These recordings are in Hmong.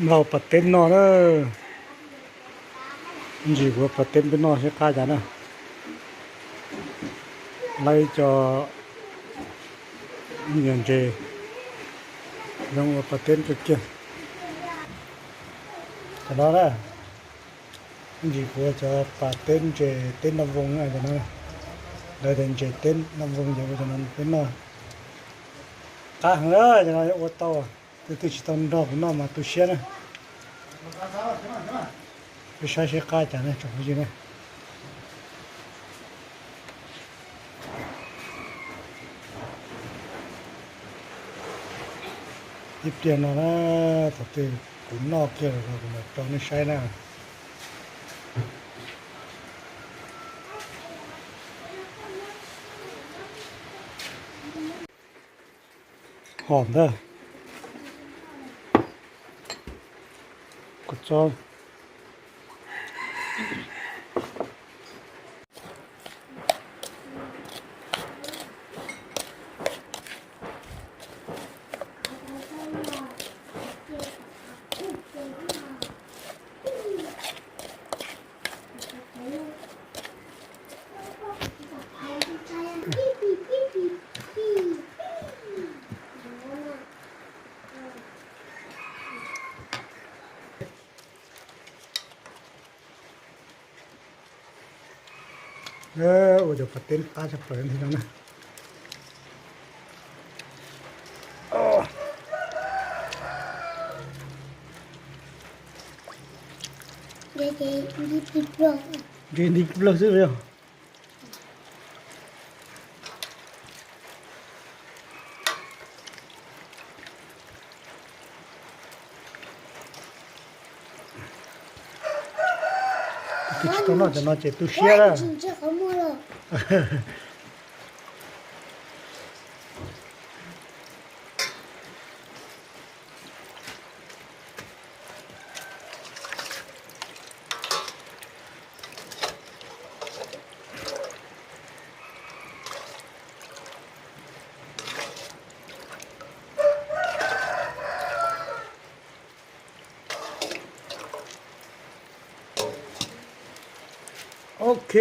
Noj pas teb no na. Ntsis kuv ua pas teb peb noj seb qab cas na. Laib cov me nyuam ntses zoo ua pas teb kawg kiag. Cov no na, ntsis kuv ua cov pas teb ntses teb noj voo na cov no. Lawv tias ntses teb noj voo ces ua cov no peb noj. Qab heev na, cov no yuav ua tau. Tus twg tsis tau nrog kuv noj mas tu siab na. Peb saib seb qab cas ne tsoom phooj ywg na. Ib pliag no na, thaum twg kuv noj kiag lawm kuv mam tso nej saib na. Hom ntag. Kua txob. Ua cov pas teb qab tshaj plaws li no na. Ntses nti plaws xwb yog. Tus twg tsis tau noj cov no ces tu siab lawm. Ok.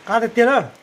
Qab tiag tiag na.